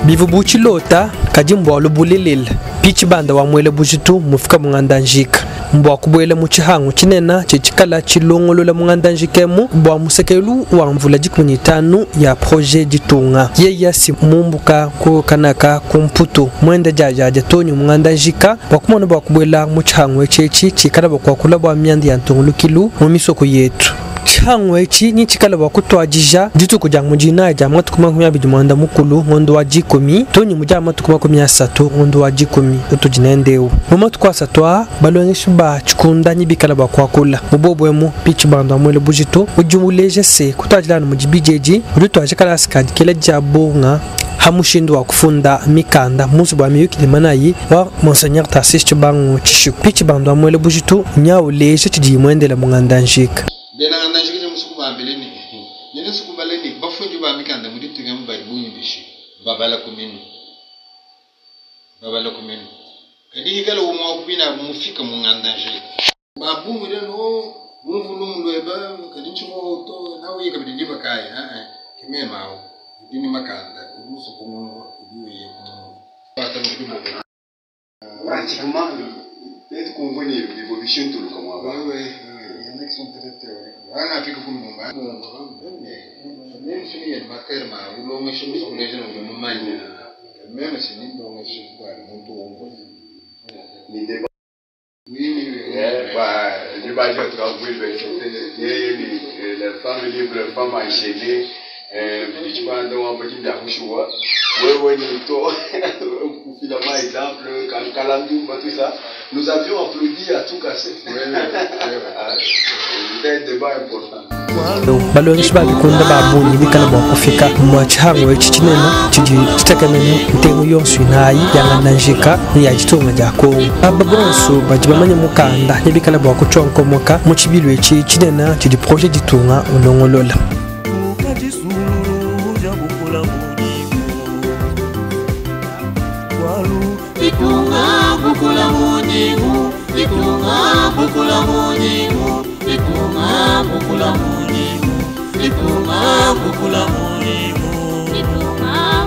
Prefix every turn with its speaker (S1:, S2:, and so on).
S1: Bivua bu tshilota, kadi mbualu bulelela. Pi Tshibanda wa muele bujitu mmufika mu Ngandajika mbua kubuela mu tshihangu tshinene tshitshikala tshilongolola mu Ngandajika emu bua musekelu wa mvula 15 ya projet ditunga. Yeya si mumbuka ku kanaka ku Mputu muende diadiadia too ne mu Ngandajika bua kumona bua kubuela mu tshihangu etshi tshikala bua kuakula bua mianda ya ntungulukilu mu misoko yetu. Tshihangu etshi netshikale bua kutuadija dituku dia mu dinayi dia matuku 24 ngondo wa 10 too ne mu dia matuku 30 ngondo wa 10 utudi nende eu. Mu matuku asatu aa, balongeshi ba tshikunda nebikale bua kuakula mu bobu emu. Pi Tshibanda wa muele bujitu udi uleja se, kutuadila anu mu dibidi edi, udi utuadija kalasa ka dikela dia bunga ha mushindu wa kufunda mikanda mu nzubu wa miyuki ne manayi wa Monseigneur Tharcisse Tshibangu Tshishiku. Pi Tshibanda wa muele bujitu nya uleja tshidiyi muendele mu Ngandajika.
S2: Bena Ngandajika ne musuku bambile ne, Ne nusuku bale ne, bafundi ba mikanda mu ditunga emu badi bungi bishi? Mbabala ku minu. Mbabala ku minu. Kadi hikala umue wa ku bine abu mufike mu Ngandajika. Ba bungi lelu, oh, bumvu lumu luebe, kadi ntshivua to, nauye kabidi diba kayi? Aa, ke meme awu. Udi ne makanda, udi musue kungumvua, udi uya kungumvua. Kuata mu diboko.
S3: Pratiquement, tuetu kumvua ne bivua bishintuluka muaba awu.
S2: Oui, oui, oui, il y en a qui sont très théoriques. Bangafika kulumba, meme si ni materme a ulongesha musue kuleja ne udi mumanye. Meme si ni ndongesha bua muntu umvue.
S3: Ni débat.
S2: Oui, oui, oui.
S3: Eh, bah, diba dio tukakuivesite yeye ni la femme libre, femme enchaînée, eh, Tshibanda wamba ki bia kushuwa wewe ni to kufila ma exemple Kalandumba, tout ça, nous avions applaudi à tout casser.
S2: Oui, oui, oui, oui.
S3: Ah, c'était un débat important.
S1: Balongeshi ba bikunda ba bungi bikala bua kufika mua tshihangu etshi tshinene tshidi tshitekemene ntengu yonso inayi ya Ngandajika ne ya ditunga dia Kongo. Aba bonso badi bamanye mukanda ne bikala bua kutshionkomoka mu tshibilu etshi tshinene tshidi projet ditunga ulongolola.
S4: Ditunga bukula mudimu, ditunga bukula mudimu, ditunga bukula mudimu, ditunga bukula mudimu, ditunga.